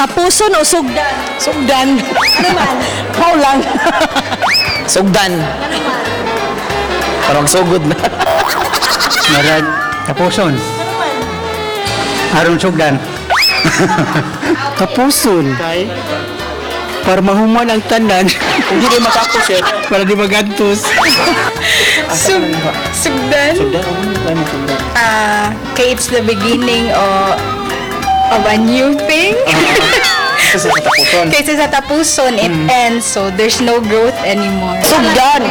Tapuson o sugdan? Sugdan. Ano man? Pau lang. Sugdan. Ano man? Parang sugod na. Marag tapuson. Ano man? Aron sugdan. Tapuson. Para mahuman ang tanan. Kung hindi matapos eh. Para di magantos. Sugdan? Sugdan, oh, sugdan. Ah, kay it's the beginning of a new thing. Kasi sa tapuson. Kaysa sa tapuson, it ends, so there's no growth anymore. Sugdan.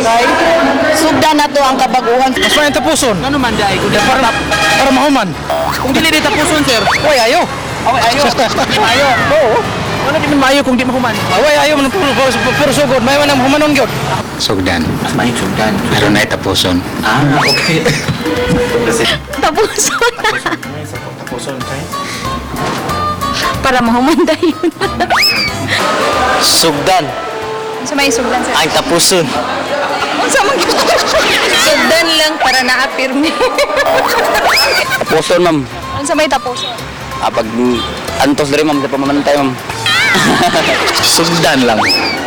Sugdan na to ang kabaguhan. Mas may tapuson. Ano man dai kung di Para, para mahuman. Kung dili di tapuson, sir. Uy, ayo. Okay, ayo. Ayo. Oo. Ano di man maayo kung di mahuman? Away, ayo man puro puro, puro sugod. May man ang humanon gyud. Sugdan. Mas maayo sugdan. Aron ay tapuson. Ah, okay. Kasi Tapuson. tapuson kay. Para mahumanda yun. Sugdan. Sa may sugdan, sir. Ang tapuson. Unsa man Sugdan lang para naapirmi. Tapuson, ma'am. Unsa may tapuson? Ah, pag antos diri, ma'am, sa pamamantay, ma'am. Sugdan lang.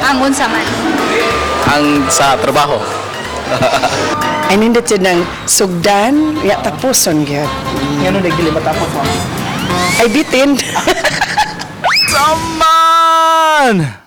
Ang unsa man. Ang sa trabaho. Ay nindot yun ng sugdan, ya tapuson gyud. Ngano dili matapos, ma'am? Ay bitin. Saman!